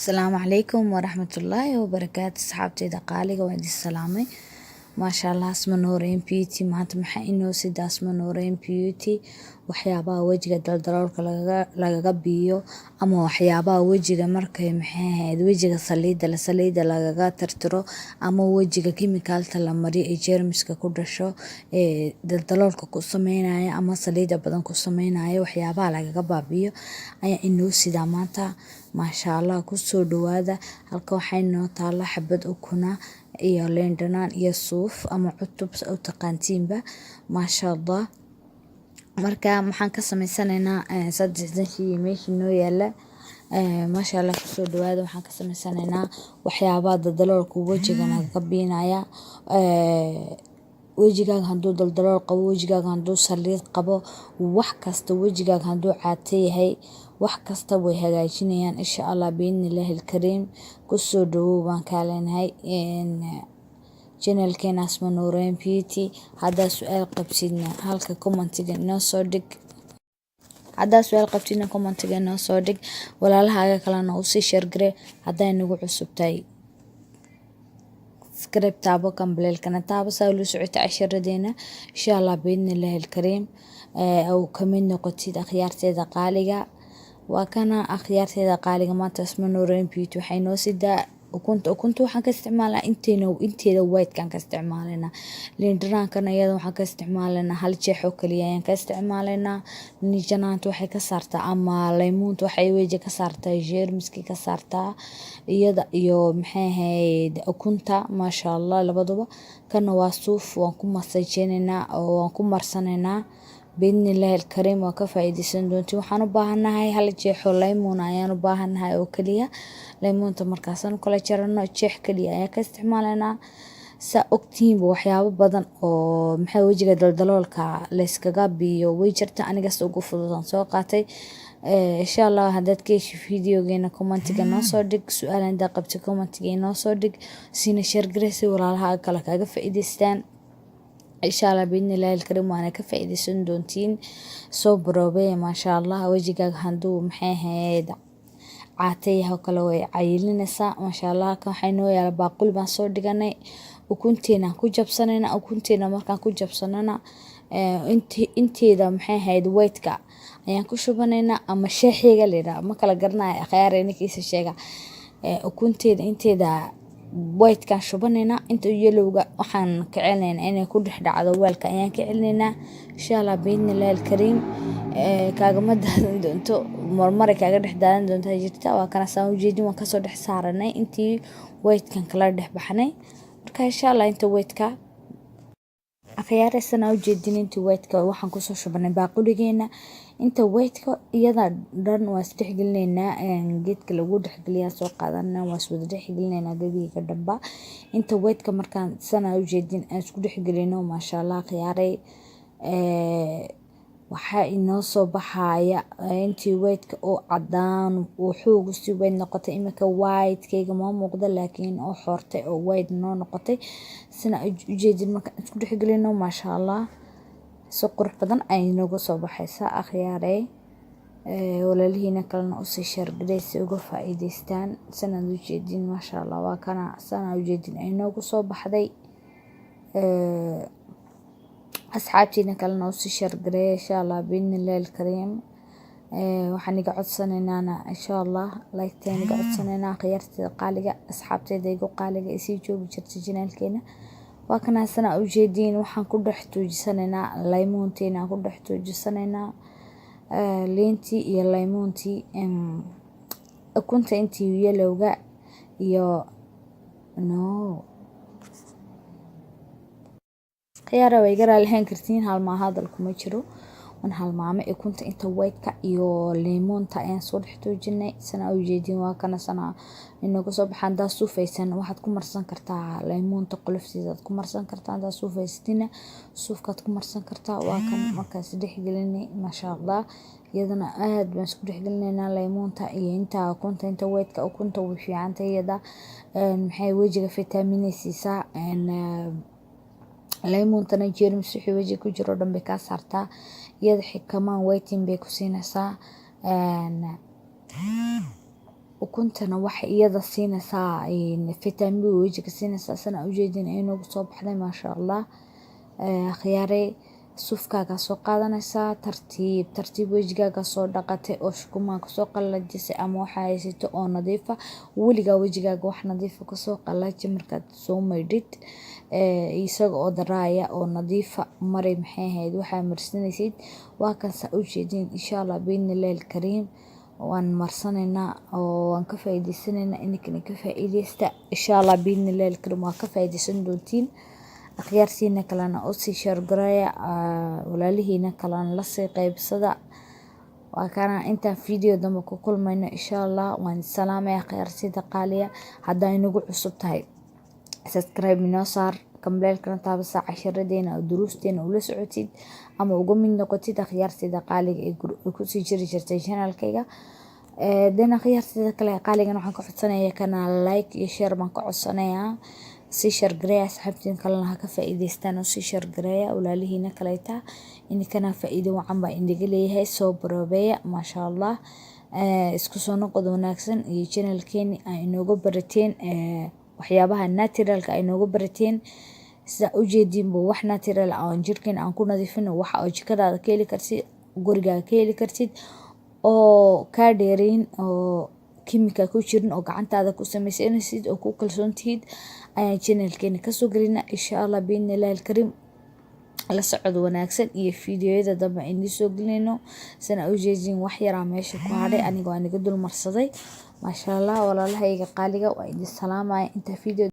Asalaamu calaykum waraxmatullaahi wabarakaatu. Asxaabteyda qaaliga, waan idin salaamay. Maasha Allah, Asma Nuurayn Beauty maanta maxaa inoo sida? Asma Nuurayn Beauty waxyaabaha wejiga daldaloolka lagaga biiyo ama waxyaabaha wejiga markay, maxay ahayd, wejiga saliidda lagaga tirtiro ama wejiga kimikaalta la mariyo ee jeermiska ku dhasho ee daldaloolka ku sameynaya ama saliidda badan ku sameynaya, waxyaabaha lagaga baabi'iyo ayaa inoo sidaa maanta. Maasha Allah, kusoo dhawaada. Halka waxaa inoo taala xabad ukuna iyo liin dhanaan iyo suuf ama cutub u taqaantiinba. Maasha Allah, marka maxaan ka sameysanaynaa saddexdan shay meesha inoo yaala? Maasha Allah, kusoo dhawaada. Waxaan ka sameysanaynaa waxyaabaha daldaloolka wejiga nagaga biinaya. Wejigaaga hadduu daldalool qabo, wejigaaga hadduu saliid qabo, wax kasta, wejigaaga hadduu caato yahay, wax kasta way hagaajinayaan, insha Allah, biidnillaahi alkariim. Kusoo dhawow baan kaa leenahay channelkeena Asma Nuurayn Beauty. Haddaa su-aal qabtidna halka commentiga inoo soo dhig. Haddaa su-aal qabtidna commentiga inoo soo dhig. Walaalahaaga kalena usii share garee. Hadday nagu cusub tahay, subscribe taabo, gambaleelkana taabo, saa ula socota casharadeena, insha Allah, biidnillaahi alkariim, au kamid noqotid akhyaarteeda qaaliga. Waa kana, akhyaarteeda qaaliga, maanta Asma Nuurayn Beauty waxay noo sidaa ukunta. Ukunta waxaan ka isticmaalnaa inteena, inteeda white-kaan ka isticmaalaynaa. Liin dhanaankana iyada waxaan ka isticmaalaynaa hal jeex oo kaliya ayaan ka isticmaalaynaa. Liin dhanaanta waxay ka saartaa ama laymuunta waxay wejiga ka saartaa jeermiska ka saartaa, iyada iyo, maxay ahayd, ukunta. Maasha Allah, labaduba. Kana waa suuf, waan ku masajeynaynaa oo waan ku marsanaynaa, biidnillaahi alkariim. Waa ka faa'iidaysan doontiin. Waxaan u baahannahay hal jeexoo laymuun ayaan u baahannahay oo keliya. Laymuunta markaasaan kala jarano, jeex keliya ayaan ka isticmaalaynaa. Saa ogtihiinba, waxyaabo badan oo, maxay, wejiga daldaloolka layskaga biyo way jirta. Anigas ugu fududaan soo qaatay, insha Allah. Haddaad ka hesho videogeena, commentiga noo soo dhig. Su-aal haddaad qabto, commentiga inoo soo dhig. Siina share garaysa walaalaha kale kaaga faa'iidaystaan, insha Allah, biidnillahi alkariim. Waana ka faa'iidaysan doontiin. Soo baroobee. Maasha Allah, wejigaaga handuu, maxay ahayd, caatayaha kale way cayilinaysaa. Maasha Allah, halkan waxaa inoo yaala baaquli baan soo dhiganay. Ukunteena ku jabsanayna. Ukunteena markaan ku jabsanana, inteeda, maxay ahayd, white-ka ayaan ku shubanaynaa ama shaaxiga la yidhaha, ma kala garanayo, akhyaar, ninkiisa sheega. Ukunteeda inteeda white-kaan shubanaynaa, inta yellowga waxaan ka celinaynaa inay ku dhex dhacdo weelka ayaan ka celinaynaa, insha Allah, biidnillahi alkariim. Kaagama daadan doonto, marmaray kaaga dhex daadan doontaa jirta. Waa kana, saan ujeedin, waan kasoo dhex saaranay intii white-kan kala dhex baxnay. Marka, insha Allah, inta white-ka, akhyaaraysana ujeedin, intii white-ka waxaan kusoo shubanay baaquligeena. Inta white-ka iyada dhan waa isdhexgelinaynaa. Geedka lagu dhexgeliyaa soo qaadanaa, waa iswada dhexgelinaynaa gebiga dhanba. Inta white-ka markaan sana ujeedin aan isku dhexgelino, maasha Allah, akhyaaray, waxaa inoo soo baxaya intii white-ka oo cadaan oo xoog si white noqotay. Iminka white-kayga ma muuqda, laakiin oo xoortay oo white noo noqotay, sina ujeedin. Markaan isku dhexgelino, maasha Allah, si qurux badan ayay nooga soo baxaysaa, akhyaaray. Walaalihiina kalena usii share garey si uga faa'iidaystaan. Sanaad ujeedin, maasha Allah, waa kana, sana ujeedin ay noogu soo baxday. Asxaabtiina kalena usii share gareeya, insha Allah, biidnillahi alkariim. Waxaan iga codsanaynaana, insha Allah, like-taan iga codsanaynaa, akhyaarteeda qaaliga, asxaabteeda igu qaaliga, isii joogi jirta channelkeena. Waa kana, sana ujeediin, waxaan ku dhex tuujisanaynaa laymuuntiina, ku dhex tuujisanaynaa liintii iyo laymuuntii, ukunta intii yellowga iyo no. Khiyaara, way iga raalihaan kartiin, halmaa hadal kuma jiro, waan halmaamay. Ukunta inta white-ka iyo liimonta ayaan soo dhex tuujinay, sana ujeedin. Waa kana, sana inooga soo baxaan. Haddaad suufaysan, waxaad ku marsan kartaa laymoonta qolofteeda aad ku marsan kartaa. Haddaad suufaysatina, suufkaad ku marsan kartaa. Waa kan, markaas dhex gelinay, maasha Allah. Iyadana aad baan isku dhex gelinaynaa laymoonta iyo inta ukunta, inta white-ka. Ukunta way fiicantay iyada, maxay, wejiga fitamiin ay siisaa. Laymontana jeermis wixii wejiga ku jiro dhan bay kaa saartaa. Iyada xikamaan whitening bay ku siinaysaa. Ukuntana waxay iyada siinaysaa vitamin wejiga siinaysaa. Sana ujeedin ay noogu soo baxday, maasha Allah. Akhyaarey, suufkaagaa soo qaadanaysaa, tartiib tartiib wejigaaga soo dhaqatay oo shukumaan kasoo qalajisay ama waxaa haysato oo nadiifa. Weligaa wejigaaga wax nadiifa kasoo qalaji markaad soo maydhid, isaga oo daraaya oo nadiifa maray. Maxay ahayd waxaa marsanaysid? Waa kan, saa ujeedin. Insha Allah biidnillahi alkariim waan marsanaynaa oo waan ka faa'iidaysanaynaa. Ininkana ka faa'iidaysta, insha Allah biidnillahi alkariim waa ka faa'iidaysan doontiin. Akhyaartiina kalena u sii share gareeya, walaalihiina kalena lasii qaybsada. Waa kana, intaan video dambe ku kulmayno insha Allah, waan salaamaya akhyaartida qaaliya. Haddaa inagu cusub tahay, subscribe inoo saar, gambaleelkana taabasa, casharadeena oo duruusteena ula socotid ama uga mid noqotid akhyaartida qaaliga ee kusii jiri jirtay channelkayga. Dan akhyaartida kale qaaligan waxaan ka codsanayaa kana like iyo share baan ka codsanayaa. Sii share gareeya, asxaabtiin kalena ha ka faa'iidaystaan oo sii share gareeya walaalihiina kaleeta. Ininkana faa'iido wacan baa inaga leeyahay, soo baroobeeya, maasha Allah. Isku soo noqod wanaagsan iyo channelkeeni ay inooga barateen waxyaabaha naturalka ay inooga barateen. Sida ujeediinba, wax natural ah oo jirkeena aan ku nadiifino, waxa oo jikadaada ka heli kartid, gurigaaga ka heli kartid, oo kaa dheereyn, oo kimika ku jirin, oo gacantaada ku samaysanaysid oo ku kalsoon tihid ayaan channelkeena kasoo gelinaa, insha Allah biidnillahi alkariim. La socod wanaagsan iyo fiidiyoyada dambe aynu soo gelinayno. Sana ujeedin, wax yaraa meesha ku hadhay, aniga waa naga dul marsaday, maasha Allah. Walaalahayga qaaliga, waa idin salaamaya inta video.